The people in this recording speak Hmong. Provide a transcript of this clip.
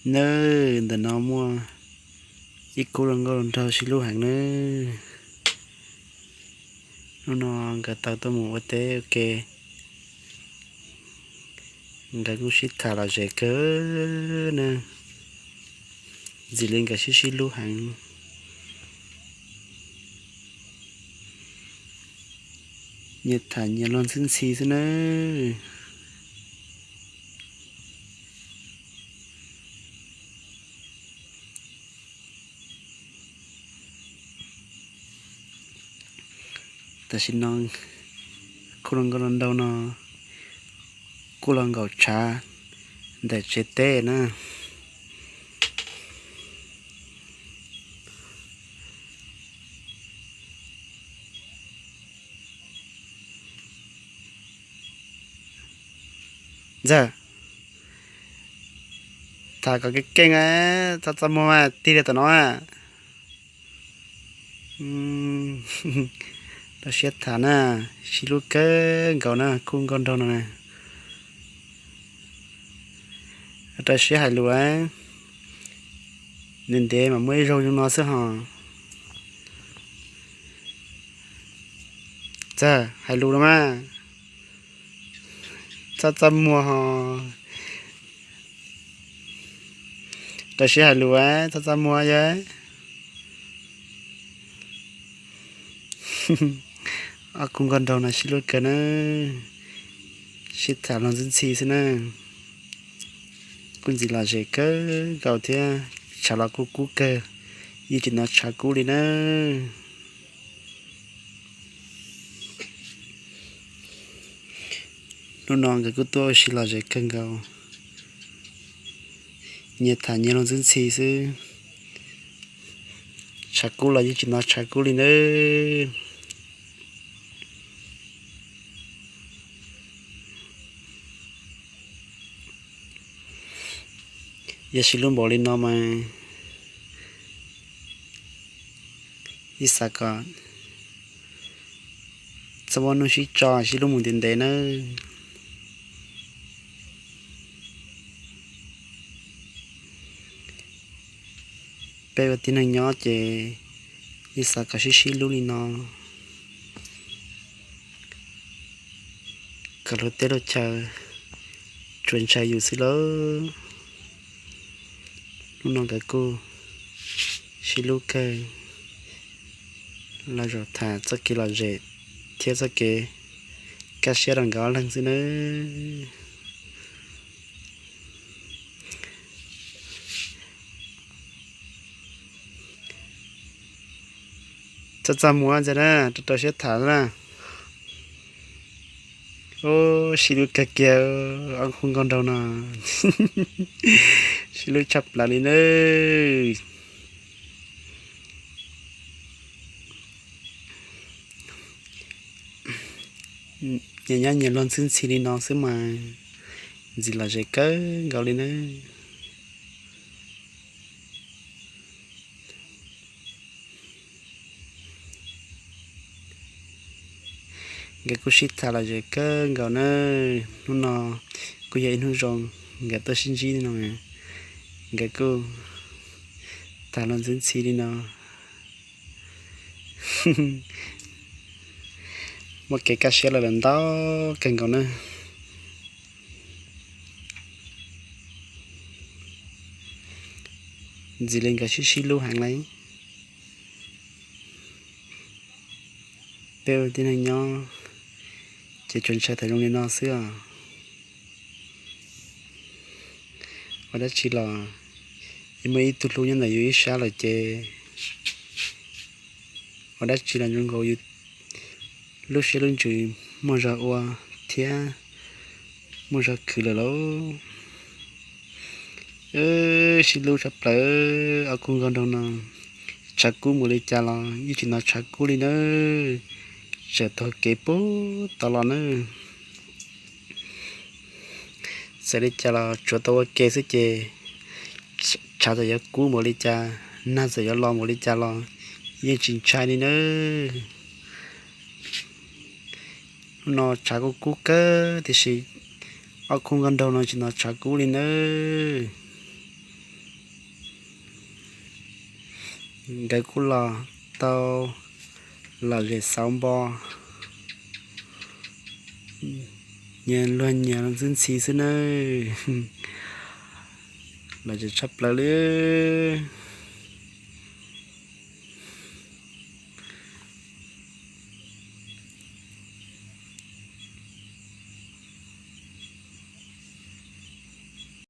Nawb, ntawm no muaj ib khub hluas nkauj hluas nraug sib hlub heev nawb. Hnub no nkawd tau tuaj mus ua teb ua ke, nkawd kuj sib tham lom zem kawg na. Ntxim li nkawd sib sib hlub heev, nyias tham nyias luag ntxhi ntxhi xwb nawb. Tam sim no khub hluas nkauj hluas nraug no kuj los nkaum tshav ntawm tsev teb na. Ntxawg, tham kom keej keej, txhob txaj muag tig li tom no. Rau siab tham na, sib hlub kawg nkaus na khub nkauj nraug no na. Rau siab hais lus, ntev ntev mas muaj ib zaug zoo no xwb hos. Txawg hais lus no mas, txhob txaj muag hos. Rau siab hais lus, txhob txaj muag yawg. Ob khub nkauj nraug no sib hlub kawg na, sib tham luag ntxhi ntxhi xwb na. Kuj ntxim lom zem kawg nkaus thiab, tshav los kuj kub kawg, yeej tsis hnov tshav kub li na. Hnub no nkawd kuj tuaj ua si lom zem kawg nkaus, nyias tham nyias luag ntxhi ntxhi xwb. Tshav kub los yeej tsis hnov tshav kub li nawb. Yog sib hlub npaum li no mas, ib xav kom txhob muaj hnub sib tso, sib hlub mus ntev ntev nawb. Peb ua tib neeg nyob ces ib xav kom sib sib hlub li no, kom luag tej luag chaw tsuas ntshai yus xwb lauj. Hnub no nkawd kuj sib hlub kawg, los zaum tham txoj kev lom zem thiab txoj kev kaj siab rau nkawd ob leeg xwb nawb. Txhob txaj muag ntag na, rau rau siab tham na. Sib hlub kawg kiag, ob khub nkauj nraug no sib hlub tshaj plaws li nawb. Nyias nyob nyias luag ntxhi ntxhi li no xwb mas ntxim lom zem kawg nkaus li nawb. Nkawd kuj sib tham lom zem kawg nkaus na. Hnub no kuj yog ib hnub zoo, nkawd tuaj sib ntsib no, nkawd kuj tham luag ntxhi ntxhi li no. Muaj kev kaj siab lawm lawm ntau kawg nkaus na. Ntxim li nkawd sib sib hlub heev li. Peb ua tib neeg nyob ces tsuas ntshai tham zoo li no xwb os. Ua dab tsi los yeej muaj ib tug hlub nyob ntawm yus ib sab lawm ces ua dab tsi los zoo nkaus yus lub siab lub ntsws muaj zog ua thiab muaj zog khwv lawm lauj. Sib hlub tshaj plaws, ob khub nkauj nraug no, tshav kub mus li cas los yeej tsis hnov tshav kub li nawb. Tseem taug kev puag tod los nawb. Txawm li cas los tsuav tau ua ke xwb ces tshav txawm yuav kub npaum li cas, nag txawm yuav los npaum li cas los yeej tsis ntshai li nawb. Hnub no tshav kuj kub kawg tiam sis ob khub nkauj nraug no tsis hnov tshav kub li nawb. Nkawd kuj los tau lom zem xauv npo, nyias luag nyias ntxwb ntxhi xwb nawb. Lom zem tshaj plaws lawm.